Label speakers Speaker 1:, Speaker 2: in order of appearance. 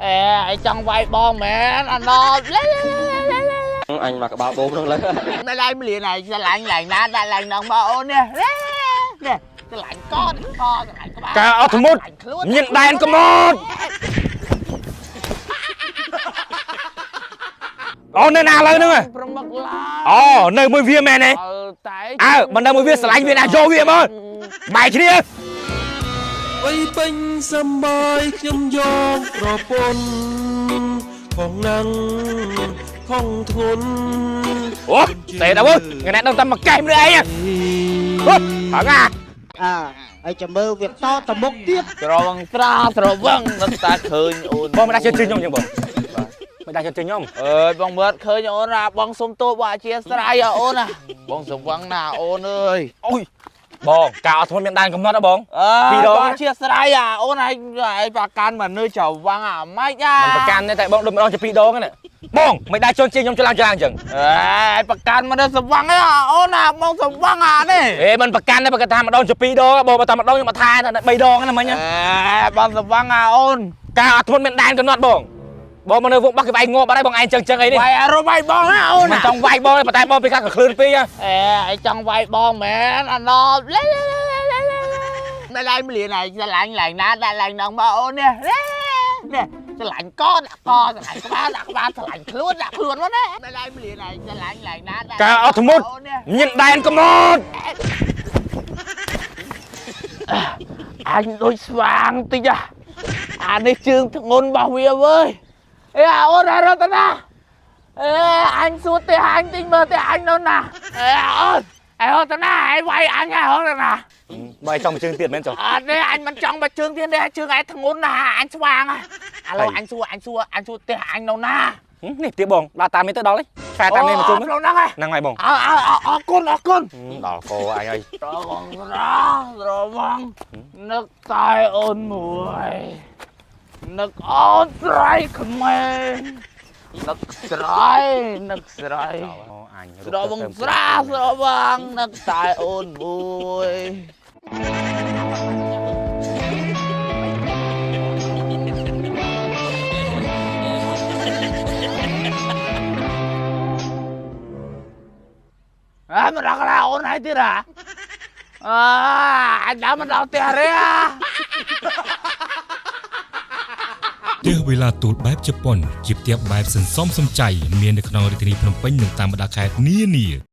Speaker 1: អេឯងចង់វាយបងមែនអាណប់លេលេលេ
Speaker 2: អញមកក្បាលបូមហ្នឹងលើ
Speaker 1: នៅឡៃមលៀនឯងស្រឡាញ់ឡើងណាដាក់ឡើងដងមកអូននេះនេះស្រឡាញ់កកកស្រឡាញ់ក្បាល
Speaker 3: ការអត់ធ្មត់មានដែនកំណត់អូននៅណាឥឡូវហ្នឹង
Speaker 1: ប្រមឹកឡា
Speaker 3: អូនៅមួយវាមែនទេ
Speaker 1: អើតែ
Speaker 3: អើមិននៅមួយវាស្រឡាញ់វាណាយកវាមើលបែកគ្នា
Speaker 4: វ័យពេញសំបាយខ្ញុំយកប្រពន្ធផងណាំងខងធ្ងន់
Speaker 3: អូតែដល់វើថ្ងៃនេះដឹងតែមកកេះម្នាក់ឯងអូហងអា
Speaker 5: អើហើយចាំមើលវាតតមុខទៀត
Speaker 1: ស្រវឹងត្រាស្រវឹងនឹកតែឃើញអូន
Speaker 3: បងមិនដាច់ជឿខ្ញុំចឹងបងមិនដាច់ជឿខ្ញុំ
Speaker 1: អើយបងមើលឃើញអូនណាបងសុំទោសបងអធិស្ឋានអូនណាបងស្រវឹងណាអូនអើយ
Speaker 3: អូយបងការអត់ធ្មត់មានដែនកំណត់ហ៎បង
Speaker 1: អើ
Speaker 3: ពីរដង
Speaker 1: បងអធិស្ឋានអាអូនឯងឯងប្រកាន់មកនៅច្រវឹងអាម៉េចអា
Speaker 3: មិនប្រកាន់ទេតែបងដូចម្ដងជាពីរដងហ្នឹងបងមិនដាច់ជន់ជិះខ្ញុំច្រឡំច្រាំងចឹង
Speaker 1: អេប្រកាន់មកនៅស្រវឹងឯងអូនណាបងស្រវឹងអានេះ
Speaker 3: អេមិនប្រកាន់ទេបើគាត់ថាម្ដងជាពីរដងបងបើតែម្ដងខ្ញុំអត់ថាតែ3ដងហ្នឹងមិញ
Speaker 1: អេបងស្រវឹងអាអូន
Speaker 3: ការអត់ធ្មត់មានដែនកំណត់បងបងមកនៅវងបោះគេវាយងាប់បាត់ហើយបងឯងចឹងចឹងអីនេះ
Speaker 1: វាយអារម្មណ៍វាយបងណាអូន
Speaker 3: មិនចង់វាយបងទេប៉ុន្តែបងពេលខ្លះក៏ឃ្លឿនពេក
Speaker 1: អេឯងចង់វាយបងមែនអាណប់លេលេលេលេនៅឡៃមលៀនឯងស្រឡាញ់ឡើងណាដាក់ឡើងដងមកអូននេះនេះស្រឡាញ់កដាក់កស្រឡាញ់ក្បាលដាក់ក្បាលស្រឡាញ់ខ្លួនដាក់ខ្លួនមកណានៅឡៃមលៀនឯងស្រឡាញ់ឡើងណាដាក់
Speaker 3: ការអត់ធ្មត់មានដែនកំណត់
Speaker 1: អញដូចស្វាងតិចអានេះជើងធ្ងន់របស់វាវើយអេអូនរតនាអេអញសួរទេអញតិចមើលទេអញនៅណាអេអូនអេរតនាឯងវាយអញហ៎រតនា
Speaker 3: បើឯងចង់មកជើងទៀតមែនចុះ
Speaker 1: អត់ទេអញមិនចង់មកជើងទៀតទេជើងឯងធ្ងន់ណាស់អញស្វាងឥឡូវអញសួរអញសួរអញសួរផ្ទះអញនៅណា
Speaker 3: នេះទៀតបងដើរតាមនេះទៅដល់ហើយឆ្កែតាមនេះមកជុំ
Speaker 1: ក្នុងហ្នឹង
Speaker 3: ហ្នឹងហើយបង
Speaker 1: អើអើអរគុណអរគុណ
Speaker 3: ដល់កោអញហើយ
Speaker 1: ត្រវងត្រវងនឹកតែអូនមួយនឹកអូនស្រីក្មេងនឹកស្រីនឹកស្រី
Speaker 3: អញ
Speaker 1: ស្រវងស្រាស្រវងនឹកតែអូនមួយអើមកដល់កន្លែងអូនហើយទៀតហ៎អើអញដើរមកដល់ផ្ទះទេហ៎
Speaker 6: ផ្ទះវេលាទូលបែបជប៉ុនជាផ្ទះបែបសន្សំសំចៃមាននៅក្នុងរាជធានីភ្នំពេញនិងតាមបណ្ដាខេត្តនានា។